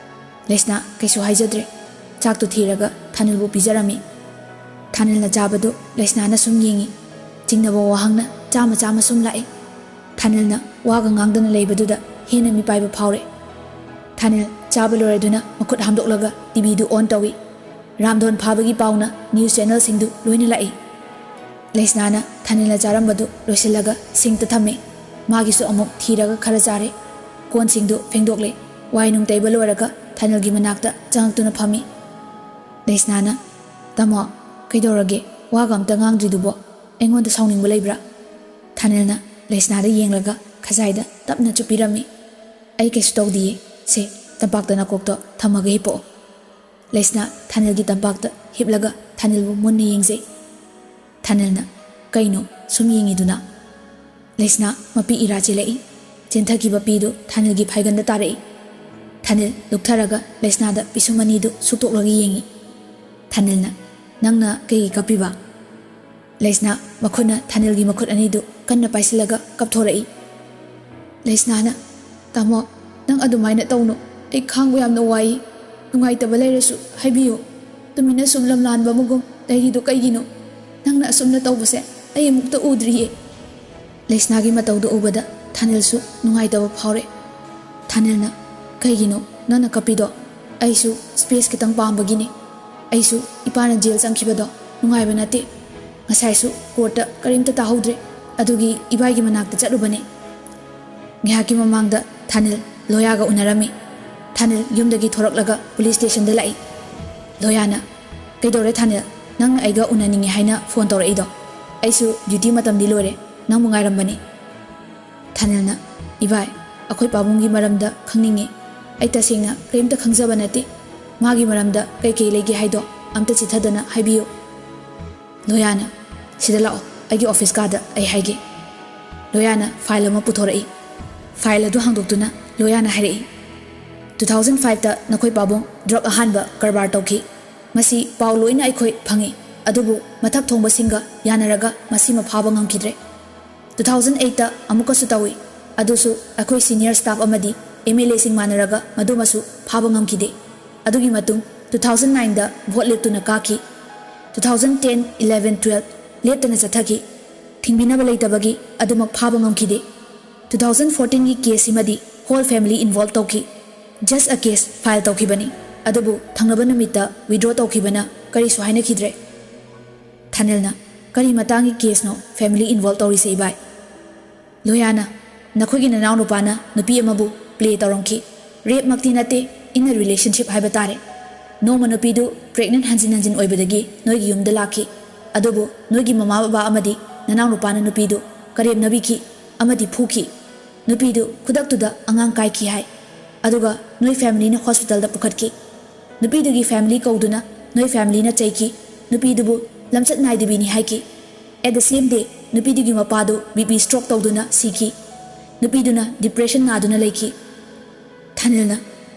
ꯂꯩꯁꯅꯥ ꯀꯩꯁꯨ ꯍꯥꯏꯖꯗ꯭ꯔꯦ꯫ ꯆꯥꯛꯇꯨ ꯊꯤꯔꯒ ꯊꯥꯅꯤꯜꯕꯨ ꯄꯤꯖꯔꯝꯃꯤ꯫ ꯊꯥꯅꯤꯜꯅ ꯆꯥꯕꯗꯨ ꯂꯩꯁꯅꯥꯅ ꯁꯨꯝ ꯌꯦꯡꯉꯤ꯫ ꯆꯤꯡꯅꯕ ꯋꯥꯍꯪꯅ ꯆꯥꯝꯃ ꯆꯥꯝꯃ ꯁꯨꯝ ꯂꯥꯛꯏ꯫ ꯊꯥꯅꯤꯜꯅ ꯋꯥꯒ ꯉꯥꯡꯗꯅ ꯂꯩꯕꯗꯨꯗ ꯍꯦꯟꯅ ꯃꯤꯄꯥꯏꯕ ꯐꯥꯎꯔꯦ꯫ ꯊꯥꯅꯤꯜ ꯆꯥꯕ ꯂꯣꯏꯔꯗꯨꯅ ꯃꯈꯨꯠ ꯍꯥꯝꯗꯣꯛꯂꯒ ꯇꯤꯚꯤꯗꯨ ꯑꯣꯟ ꯇꯧꯏ꯫ ꯔꯥꯝꯗꯣꯟ ꯐꯥꯕꯒꯤ ꯄꯥꯎꯅ ꯅ꯭ꯌꯨꯁ ꯆꯦꯅꯦꯜꯁꯤꯡꯗꯨ ꯂꯣꯏꯅ ꯂꯥꯛꯏ꯫ ꯂꯩꯁꯅꯥꯅ ꯊꯥꯅꯤꯜꯅ ꯆꯥꯔꯝꯕꯗꯨ ꯂꯣꯏꯁꯤꯜꯂꯒ ꯁꯤꯡꯇ ꯊꯝꯃꯤ꯫ ꯃꯥꯒꯤꯁꯨ ꯑꯃꯨꯛ ꯊꯤꯔꯒ ꯈꯔ ꯆꯥꯔꯦ꯫ ꯀꯣꯟꯁꯤꯡꯗꯨ ꯐꯦꯡꯗꯣꯛꯂꯦ꯫ ꯋꯥꯏ ꯅꯨꯡ ꯇꯩꯕ ꯂꯣꯏꯔꯒ ꯊꯥꯅꯤꯜꯒꯤ ꯃꯅꯥꯛꯇ ꯆꯪꯉꯛꯇꯨꯅ ꯐꯝꯃꯤ꯫ ꯂꯩꯁꯅꯥꯅ, "ꯇꯥꯃꯣ, ꯀꯩꯗꯧꯔꯒꯦ? ꯋꯥꯒ ꯑꯝꯇ ꯉꯥꯡꯗ꯭ꯔꯤꯗꯨꯕꯣ? ꯑꯩꯉꯣꯟꯗ ꯁꯥꯎꯅꯤꯡꯕ ꯂꯩꯕ꯭ꯔꯥ?" ꯊꯥꯅꯤꯜꯅ ꯂꯩꯁꯅꯥꯗ ꯌꯦꯡꯂꯒ ꯈꯖꯥꯏꯗ ꯇꯞꯅ ꯆꯨꯞꯄꯤꯔꯝꯃꯤ꯫ "ꯑꯩ ꯀꯩꯁꯨ ꯇꯧꯗꯤꯌꯦ꯫ ꯁꯦ, ꯇꯝꯄꯥꯛꯇ ꯅꯀꯣꯛꯇꯣ ꯊꯝꯃꯒ ꯍꯤꯞꯄꯛꯑꯣ꯫" ꯂꯩꯁꯅꯥ ꯊꯥꯅꯤꯜꯒꯤ ꯇꯝꯄꯥꯛꯇ ꯍꯤꯞꯂꯒ ꯊꯥꯅꯤꯜꯕꯨ ꯃꯨꯟꯅ ꯌꯦꯡꯖꯩ꯫ ꯊꯥꯅꯤꯜꯅ, "ꯀꯩꯅꯣ ꯁꯨꯝ ꯌꯦꯡꯉꯤꯗꯨꯅ?" ꯂꯩꯁꯅꯥ ꯃꯄꯤ ꯏꯔꯥ ꯆꯦꯜꯂꯛꯏ꯫ ꯆꯦꯟꯊꯈꯤꯕ ꯄꯤꯗꯨ ꯊꯥꯅꯤꯜꯒꯤ ꯐꯥꯏꯒꯟꯗ ꯇꯥꯔꯛꯏ꯫ ꯊꯥꯅꯤꯜ ꯂꯨꯞꯊꯔꯒ ꯂꯩꯁꯅꯥꯗ ꯄꯤꯁꯨꯝ ꯑꯅꯤꯗꯨ ꯁꯨꯛꯇꯣꯛꯂꯒ ꯌꯦꯡꯉꯤ꯫ ꯊꯥꯅꯤꯜꯅ, "ꯅꯪꯅ ꯀꯩꯒꯤ ꯀꯞꯄꯤꯕ?" ꯂꯩꯁꯅꯥ ꯃꯈꯨꯠꯅ ꯊꯥꯅꯤꯜꯒꯤ ꯃꯈꯨꯠ ꯑꯅꯤꯗꯨ ꯀꯟꯅ ꯄꯥꯏꯁꯤꯜꯂꯒ ꯀꯞꯊꯣꯔꯛꯏ꯫ ꯂꯩꯁꯅꯥꯅ, "ꯇꯥꯃꯣ, ꯅꯪ ꯑꯗꯨꯃꯥꯏꯅ ꯇꯧꯅꯨ꯫ ꯑꯩ ꯈꯥꯡꯕ ꯌꯥꯝꯅ ꯋꯥꯏ꯫ ꯅꯨꯡꯉꯥꯏꯇꯕ ꯂꯩꯔꯁꯨ ꯍꯥꯏꯕꯤꯌꯨ꯫ ꯇꯨꯃꯤꯟꯅ ꯁꯨꯝ ꯂꯝꯂꯥꯟꯕ ꯑꯃꯒꯨꯝ ꯂꯩꯔꯤꯗꯨ ꯀꯩꯒꯤꯅꯣ? ꯅꯪꯅ ꯑꯁꯨꯝꯅ ꯇꯧꯕꯁꯦ ꯑꯩ ꯑꯃꯨꯛꯇ ꯎꯗ꯭ꯔꯤꯌꯦ꯫ ꯂꯩꯁꯅꯥꯒꯤ ꯃꯇꯧꯗꯨ ꯎꯕꯗ ꯊꯥꯅꯤꯜꯁꯨ ꯅꯨꯡꯉꯥꯏꯇꯕ ꯐꯥꯎꯔꯦ꯫ ꯊꯥꯅꯤꯜꯅ, "ꯀꯩꯒꯤꯅꯣ ꯅꯪꯅ ꯀꯞꯄꯤꯗꯣ? ꯑꯩꯁꯨ ꯁ꯭ꯄꯦꯁ ꯈꯤꯇꯪ ꯄꯥꯝꯕꯒꯤꯅꯤ꯫ ꯑꯩꯁꯨ ꯏꯄꯥꯅ ꯖꯦꯜ ꯆꯪꯈꯤꯕꯗꯣ ꯅꯨꯡꯉꯥꯏꯕ ꯅꯠꯇꯦ꯫ ꯉꯁꯥꯏꯁꯨ ꯀꯣꯔꯠꯇ ꯀꯔꯤꯝꯇ ꯇꯥꯍꯧꯗ꯭ꯔꯦ꯫ ꯑꯗꯨꯒꯤ ꯏꯕꯥꯏꯒꯤ ꯃꯅꯥꯛꯇ ꯆꯠꯂꯨꯕꯅꯦ꯫" ꯉꯥꯏꯍꯥꯛꯀꯤ ꯃꯃꯥꯡꯗ ꯊꯥꯅꯤꯜ ꯂꯣꯌꯥꯒ ꯎꯅꯔꯝꯃꯤ꯫ ꯊꯥꯅꯤꯜ ꯌꯨꯝꯗꯒꯤ ꯊꯣꯔꯛꯂꯒ ꯄꯨꯂꯤꯁ ꯁ꯭ꯇꯦꯁꯟꯗ ꯂꯥꯛꯏ꯫ ꯂꯣꯌꯥꯅ, "ꯀꯩꯗꯧꯔꯦ ꯊꯥꯅꯤꯜ? ꯅꯪꯅ ꯑꯩꯒ ꯎꯅꯅꯤꯡꯉꯦ ꯍꯥꯏꯅ ꯐꯣꯟ ꯇꯧꯔꯛꯏꯗꯣ? ꯑꯩꯁꯨ ꯗ꯭ꯌꯨꯇꯤ ꯃꯇꯝꯗꯤ ꯂꯣꯏꯔꯦ, ꯅꯪꯕꯨ ꯉꯥꯏꯔꯝꯕꯅꯤ꯫" ꯊꯥꯅꯤꯜꯅ, "ꯏꯕꯥꯏ, ꯑꯩꯈꯣꯏ ꯄꯥꯕꯨꯡꯒꯤ ꯃꯔꯝꯗ ꯈꯪꯅꯤꯡꯉꯤ꯫ ꯑꯩ ꯇꯁꯦꯡꯅ ꯀꯔꯤꯝꯇ ꯈꯪꯖꯕ ꯅꯠꯇꯦ꯫ ꯃꯥꯒꯤ ꯃꯔꯝꯗ ꯀꯩꯀꯩ ꯂꯩꯒꯦ ꯍꯥꯏꯗꯣ ꯑꯝꯇ ꯆꯤꯊꯗꯅ ꯍꯥꯏꯕꯤꯌꯨ꯫" ꯂꯣꯌꯥꯅ, "ꯁꯤꯗ ꯂꯥꯛꯑꯣ, ꯑꯩꯒꯤ ꯑꯣꯐꯤꯁ ꯀꯥꯗ ꯑꯩ ꯍꯥꯏꯒꯦ꯫" ꯂꯣꯌꯥꯅ ꯐꯥꯏꯜ ꯑꯃ ꯄꯨꯊꯣꯔꯛꯏ꯫ ꯐꯥꯏꯜ ꯑꯗꯨ ꯍꯥꯡꯗꯣꯛꯇꯨꯅ ꯂꯣꯌꯥꯅ ꯍꯥꯏꯔꯛꯏ, "ꯇꯨ ꯊꯥꯎꯖꯟ ꯐꯥꯏꯚꯇ ꯅꯈꯣꯏ ꯄꯥꯕꯨꯡ ꯗ꯭ꯔꯒ ꯑꯍꯥꯟꯕ ꯀꯔꯕꯥꯔ ꯇꯧꯈꯤ꯫ ꯃꯁꯤ ꯄꯥꯎ ꯂꯣꯏꯅ ꯑꯩꯈꯣꯏ ꯐꯪꯉꯤ, ꯑꯗꯨꯕꯨ ꯃꯊꯛ ꯊꯣꯡꯕꯁꯤꯡꯒ ꯌꯥꯅꯔꯒ ꯃꯁꯤꯃ ꯐꯥꯕ ꯉꯝꯈꯤꯗ꯭ꯔꯦ꯫ ꯇꯨ ꯊꯥꯎꯖꯟ ꯑꯩꯠꯇ ꯑꯃꯨꯛꯀꯁꯨ ꯇꯧꯏ, ꯑꯗꯨꯁꯨ ꯑꯩꯈꯣꯏ ꯁꯤꯅꯤꯌꯔ ꯁ꯭ꯇꯥꯐ ꯑꯃꯗꯤ ꯑꯦꯝ ꯑꯦꯜ ꯑꯦꯁꯤꯡ ꯃꯥꯟꯅꯔꯒ ꯃꯗꯨꯃꯁꯨ ꯐꯥꯕ ꯉꯝꯈꯤꯗꯦ꯫ ꯑꯗꯨꯒꯤ ꯃꯇꯨꯡ ꯇꯨ ꯊꯥꯎꯖꯟ ꯅꯥꯏꯟꯗ ꯚꯣꯠ ꯂꯦꯞꯇꯨꯅ ꯀꯥꯈꯤ꯫ Two thousand ten, eleven, twelve ꯂꯦꯞꯇꯅ ꯆꯠꯊꯈꯤ꯫ ꯊꯤꯡꯕꯤꯅꯕ ꯂꯩꯇꯕꯒꯤ ꯑꯗꯨꯃꯛ ꯐꯥꯕ ꯉꯝꯈꯤꯗꯦ꯫ ꯇꯨ ꯊꯥꯎꯖꯟ ꯐꯣꯔꯇꯤꯟꯒꯤ ꯀꯦꯁꯁꯤꯃꯗꯤ ꯍꯣꯜ ꯐꯦꯃꯤꯂꯤ ꯏꯟꯚꯣꯜꯕ ꯇꯧꯈꯤ꯫ ꯖꯁ ꯑ ꯀꯦꯁ ꯐꯥꯏꯜ ꯇꯧꯈꯤꯕꯅꯤ, ꯑꯗꯨꯕꯨ ꯊꯪꯅꯕ ꯅꯨꯃꯤꯠꯇ ꯋꯤꯗ꯭ꯔꯣ ꯇꯧꯈꯤꯕꯅ ꯀꯔꯤꯁꯨ ꯍꯥꯏꯅꯈꯤꯗ꯭ꯔꯦ꯫" ꯊꯥꯅꯤꯜꯅ, "ꯀꯔꯤ ꯃꯇꯥꯡꯒꯤ ꯀꯦꯁꯅꯣ ꯐꯦꯃꯤꯂꯤ ꯏꯟꯚꯣꯜꯕ ꯇꯧꯔꯤꯁꯦ ꯏꯕꯥꯏ?" ꯂꯣꯌꯥꯅ, "ꯅꯈꯣꯏꯒꯤ ꯅꯅꯥꯎꯅꯨꯄꯥꯅ ꯅꯨꯄꯤ ꯑꯃꯕꯨ ꯄ꯭ꯂꯦ ꯇꯧꯔꯝꯈꯤ꯫ ꯔꯦꯞꯃꯛꯇꯤ ꯅꯠꯇꯦ, ꯏꯟꯅ ꯔꯤꯂꯦꯁꯟꯁꯤꯞ ꯍꯥꯏꯕ ꯇꯥꯔꯦ꯫ ꯅꯣꯡꯃ ꯅꯨꯄꯤꯗꯨ ꯄ꯭ꯔꯦꯒꯅꯦꯟ ꯍꯟꯖꯤꯟ ꯍꯟꯖꯤꯟ ꯑꯣꯏꯕꯗꯒꯤ ꯅꯣꯏꯒꯤ ꯌꯨꯝꯗ ꯂꯥꯛꯈꯤ꯫ ꯑꯗꯨꯕꯨ ꯅꯣꯏꯒꯤ ꯃꯃꯥ ꯕꯕꯥ ꯑꯃꯗꯤ ꯅꯅꯥꯎꯅꯨꯄꯥꯅ ꯅꯨꯄꯤꯗꯨ ꯀꯔꯦꯝꯅꯕꯤꯈꯤ ꯑꯃꯗꯤ ꯐꯨꯈꯤ꯫ ꯅꯨꯄꯤꯗꯨ ꯈꯨꯗꯛꯇꯨꯗ ꯑꯉꯥꯡ ꯀꯥꯏꯈꯤ ꯍꯥꯏ꯫ ꯑꯗꯨꯒ ꯅꯣꯏ ꯐꯦꯃꯤꯂꯤꯅ ꯍꯣꯁꯄꯤꯇꯥꯜꯗ ꯄꯨꯈꯠꯈꯤ꯫ ꯅꯨꯄꯤꯗꯨꯒꯤ ꯐꯦꯃꯤꯂꯤ ꯀꯧꯗꯨꯅ ꯅꯣꯏ ꯐꯦꯃꯤꯂꯤꯅ ꯆꯩꯈꯤ꯫ ꯅꯨꯄꯤꯗꯨꯕꯨ ꯂꯝꯆꯠ ꯅꯥꯏꯗꯕꯤꯅꯤ ꯍꯥꯏꯈꯤ꯫ At the same day, ꯅꯨꯄꯤꯗꯨꯒꯤ ꯃꯄꯥꯗꯨ ꯕꯤ ꯄꯤ ꯁ꯭ꯇ꯭ꯔꯣꯛ ꯇꯧꯗꯨꯅ ꯁꯤꯈꯤ꯫ ꯅꯨꯄꯤꯗꯨꯅ ꯗꯤꯄ꯭ꯔꯦꯁꯟ ꯅꯥꯗꯨꯅ ꯂꯩꯈꯤ꯫" ꯊꯥꯅꯤꯜꯅ,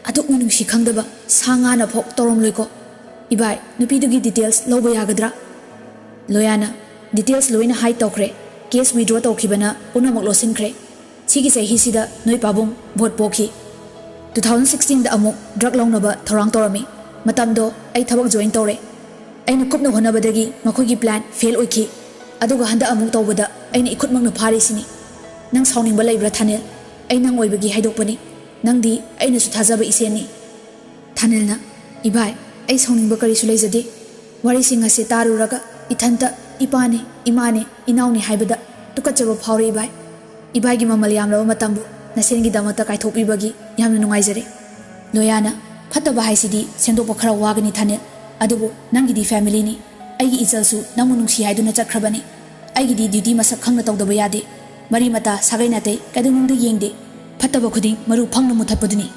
"ꯑꯗꯨꯛꯅ ꯅꯨꯡꯁꯤ ꯈꯪꯗꯕ ꯁꯥ ꯉꯥꯅ ꯐꯥꯎ ꯇꯧꯔꯝꯂꯣꯏꯀꯣ꯫ ꯏꯕꯥꯏ, ꯅꯨꯄꯤꯗꯨꯒꯤ ꯗꯤꯇꯦꯜꯁ ꯂꯧꯕ ꯌꯥꯒꯗ꯭ꯔꯥ?" ꯂꯣꯌꯥꯅ, "ꯗꯤꯇꯦꯜꯁ ꯂꯣꯏꯅ ꯍꯥꯏꯠ ꯇꯧꯈ꯭ꯔꯦ꯫ ꯀꯦꯁ ꯋꯤꯗ꯭ꯔꯣ ꯇꯧꯈꯤꯕꯅ ꯄꯨꯝꯅꯃꯛ ꯂꯣꯠꯁꯤꯟꯈ꯭ꯔꯦ꯫ ꯁꯤꯒꯤ ꯆꯍꯤꯁꯤꯗ ꯅꯣꯏ ꯄꯥꯕꯨꯡ ꯚꯣꯠ ꯄꯣꯛꯈꯤ꯫" ꯇꯨ ꯊꯥꯎꯖꯟ ꯁꯤꯛꯁꯇꯤꯟꯗ ꯑꯃꯨꯛ ꯗ꯭ꯔꯒ ꯂꯧꯅꯕ ꯊꯧꯔꯥꯡ ꯇꯧꯔꯝꯃꯤ꯫ ꯃꯇꯝꯗꯣ ꯑꯩ ꯊꯕꯛ ꯖꯣꯏꯟ ꯇꯧꯔꯦ꯫ ꯑꯩꯅ ꯀꯨꯞꯅ ꯍꯣꯠꯅꯕꯗꯒꯤ ꯃꯈꯣꯏꯒꯤ ꯄ꯭ꯂꯥꯟ ꯐꯦꯜ ꯑꯣꯏꯈꯤ꯫ ꯑꯗꯨꯒ ꯍꯟꯗꯛ ꯑꯃꯨꯛ ꯇꯧꯕꯗ ꯑꯩꯅ ꯏꯈꯨꯠꯃꯛꯅ ꯐꯥꯔꯤꯁꯤꯅꯤ꯫ ꯅꯪ ꯁꯥꯎꯅꯤꯡꯕ ꯂꯩꯕ꯭ꯔꯥ ꯊꯥꯅꯤꯜ? ꯑꯩ ꯅꯪ ꯑꯣꯏꯕꯒꯤ ꯍꯥꯏꯗꯣꯛꯄꯅꯤ꯫ ꯅꯪꯗꯤ ꯑꯩꯅꯁꯨ ꯊꯥꯖꯕ ꯏꯆꯦꯅꯤ꯫ ꯊꯥꯅꯤꯜꯅ, "ꯏꯚꯥꯏ, ꯑꯩ ꯁꯥꯎꯅꯤꯡꯕ ꯀꯔꯤꯁꯨ ꯂꯩꯖꯗꯦ꯫ ꯋꯥꯔꯤꯁꯤꯡ ꯑꯁꯤ ꯇꯥꯔꯨꯔꯒ ꯏꯊꯟꯇ ꯏꯄꯥꯅꯦ, ꯏꯃꯥꯅꯦ, ꯏꯅꯥꯎꯅꯦ ꯍꯥꯏꯕꯗ ꯇꯨꯀꯠꯆꯕ ꯐꯥꯎꯔꯦ ꯏꯚꯥꯏ꯫ ꯏꯚꯥꯏꯒꯤ ꯃꯃꯜ ꯌꯥꯝꯂꯕ ꯃꯇꯝꯕꯨ ꯅꯁꯦꯟꯒꯤꯗꯃꯛꯇ ꯀꯥꯏꯊꯣꯛꯄꯤꯕꯒꯤ ꯌꯥꯝꯅ ꯅꯨꯡꯉꯥꯏꯖꯔꯦ꯫" ꯂꯣꯌꯥꯅ, "ꯐꯠꯇꯕ ꯍꯥꯏꯁꯤꯗꯤ ꯁꯦꯝꯗꯣꯛꯄ ꯈꯔ ꯋꯥꯒꯅꯤ ꯊꯥꯅꯤꯜ꯫ ꯑꯗꯨꯕꯨ ꯅꯪꯒꯤꯗꯤ ꯐꯦꯃꯤꯂꯤꯅꯤ꯫ ꯑꯩꯒꯤ ꯏꯆꯜꯁꯨ ꯅꯪꯕꯨ ꯅꯨꯡꯁꯤ ꯍꯥꯏꯗꯨꯅ ꯆꯠꯈ꯭ꯔꯕꯅꯤ꯫ ꯑꯩꯒꯤꯗꯤ ꯗ꯭ꯌꯨꯇꯤ ꯃꯁꯛ ꯈꯪꯅ ꯇꯧꯗꯕ ꯌꯥꯗꯦ꯫ ꯃꯔꯤ ꯃꯇꯥ, ꯁꯥꯒꯩ ꯅꯥꯇꯩ ꯀꯩꯗꯧꯅꯨꯡꯗ ꯌꯦꯡꯗꯦ꯫ ꯐꯠꯇꯕ ꯈꯨꯗꯤꯡ ꯃꯔꯨ ꯐꯪꯅ ꯃꯨꯊꯠꯄꯗꯨꯅꯤ꯫"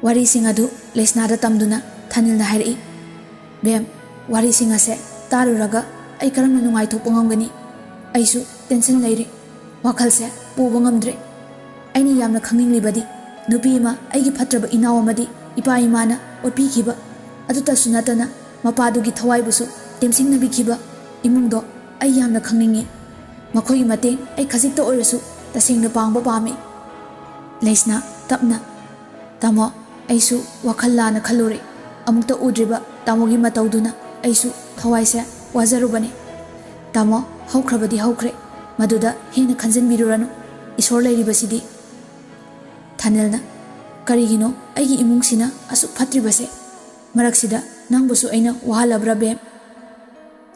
ꯋꯥꯔꯤꯁꯤꯡ ꯑꯗꯨ ꯂꯩꯁꯅꯥꯗ ꯇꯝꯗꯨꯅ ꯊꯥꯅꯤꯜꯅ ꯍꯥꯏꯔꯛꯏ, "ꯕꯦꯝ, ꯋꯥꯔꯤꯁꯤꯡ ꯑꯁꯦ ꯇꯥꯔꯨꯔꯒ ꯑꯩ ꯀꯔꯝꯅ ꯅꯨꯡꯉꯥꯏꯊꯣꯛꯄ ꯉꯝꯒꯅꯤ? ꯑꯩꯁꯨ ꯇꯦꯟꯁꯟ ꯂꯩꯔꯦ꯫ ꯋꯥꯈꯜꯁꯦ ꯄꯨꯕ ꯉꯝꯗ꯭ꯔꯦ꯫ ꯑꯩꯅ ꯌꯥꯝꯅ ꯈꯪꯅꯤꯡꯂꯤꯕꯗꯤ ꯅꯨꯄꯤ ꯑꯃ, ꯑꯩꯒꯤ ꯐꯠꯇ꯭ꯔꯕ ꯏꯅꯥꯎ ꯑꯃꯗꯤ ꯏꯄꯥ ꯏꯃꯥꯅ ꯑꯣꯠꯄꯤꯈꯤꯕ ꯑꯗꯨꯇꯁꯨ ꯅꯠꯇꯅ ꯃꯄꯥꯗꯨꯒꯤ ꯊꯋꯥꯏꯕꯨꯁꯨ ꯇꯦꯝꯁꯤꯡꯅꯕꯤꯈꯤꯕ ꯏꯃꯨꯡꯗꯣ ꯑꯩ ꯌꯥꯝꯅ ꯈꯪꯅꯤꯡꯉꯤ꯫ ꯃꯈꯣꯏꯒꯤ ꯃꯇꯦꯡ ꯑꯩ ꯈꯖꯤꯛꯇ ꯑꯣꯏꯔꯁꯨ ꯇꯁꯦꯡꯅ ꯄꯥꯡꯕ ꯄꯥꯝꯃꯤ꯫" ꯂꯩꯁꯅꯥ, ꯇꯞꯅ, "ꯇꯥꯃꯣ, ꯑꯩꯁꯨ ꯋꯥꯈꯜ ꯂꯥꯟꯅ ꯈꯜꯂꯨꯔꯦ꯫ ꯑꯃꯨꯛꯇ ꯎꯗ꯭ꯔꯤꯕ ꯇꯥꯃꯣꯒꯤ ꯃꯇꯧꯗꯨꯅ ꯑꯩꯁꯨ ꯊꯋꯥꯏꯁꯦ ꯋꯥꯖꯔꯨꯕꯅꯦ꯫ ꯇꯥꯃꯣ, ꯍꯧꯈ꯭ꯔꯕꯗꯤ ꯍꯧꯈ꯭ꯔꯦ꯫ ꯃꯗꯨꯗ ꯍꯦꯟꯅ ꯈꯟꯖꯟꯕꯤꯔꯨꯔꯅꯨ꯫ ꯏꯁꯣꯔ ꯂꯩꯔꯤꯕꯁꯤꯗꯤ꯫" ꯊꯥꯅꯤꯜꯅ, "ꯀꯔꯤꯒꯤꯅꯣ ꯑꯩꯒꯤ ꯏꯃꯨꯡꯁꯤꯅ ꯑꯁꯨꯛ ꯐꯠꯇ꯭ꯔꯤꯕꯁꯦ? ꯃꯔꯛꯁꯤꯗ ꯅꯪꯕꯨꯁꯨ ꯑꯩꯅ ꯋꯥꯍꯜꯂꯕ꯭ꯔꯥ, ꯕꯦꯝ?"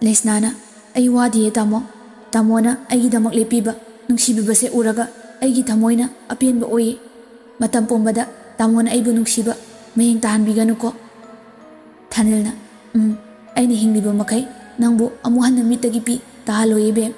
ꯂꯩꯁꯅꯥꯅ, "ꯑꯩ ꯋꯥꯗꯤꯌꯦ, ꯇꯥꯃꯣ꯫ ꯇꯥꯃꯣꯅ ꯑꯩꯒꯤꯗꯃꯛ ꯂꯦꯞꯄꯤꯕ, ꯅꯨꯡꯁꯤꯕꯤꯕꯁꯦ ꯎꯔꯒ ꯑꯩꯒꯤ ꯊꯃꯣꯏꯅ ꯑꯄꯦꯟꯕ ꯑꯣꯏꯌꯦ꯫ ꯃꯇꯝ ꯄꯨꯝꯕꯗ ꯇꯥꯃꯣꯅ ꯑꯩꯕꯨ ꯅꯨꯡꯁꯤꯕ ꯃꯌꯦꯡ ꯇꯥꯍꯟꯕꯤꯒꯅꯨꯀꯣ꯫" ꯊꯥꯅꯤꯜꯅ, "ꯎꯝ, ꯑꯩꯅ ꯍꯤꯡꯂꯤꯕ ꯃꯈꯩ ꯅꯪꯕꯨ ꯑꯃꯨꯛ ꯍꯟꯅ ꯃꯤꯠꯇꯒꯤ ꯄꯤ ꯇꯥꯍꯜꯂꯣꯏꯌꯦ, ꯕꯦꯝ꯫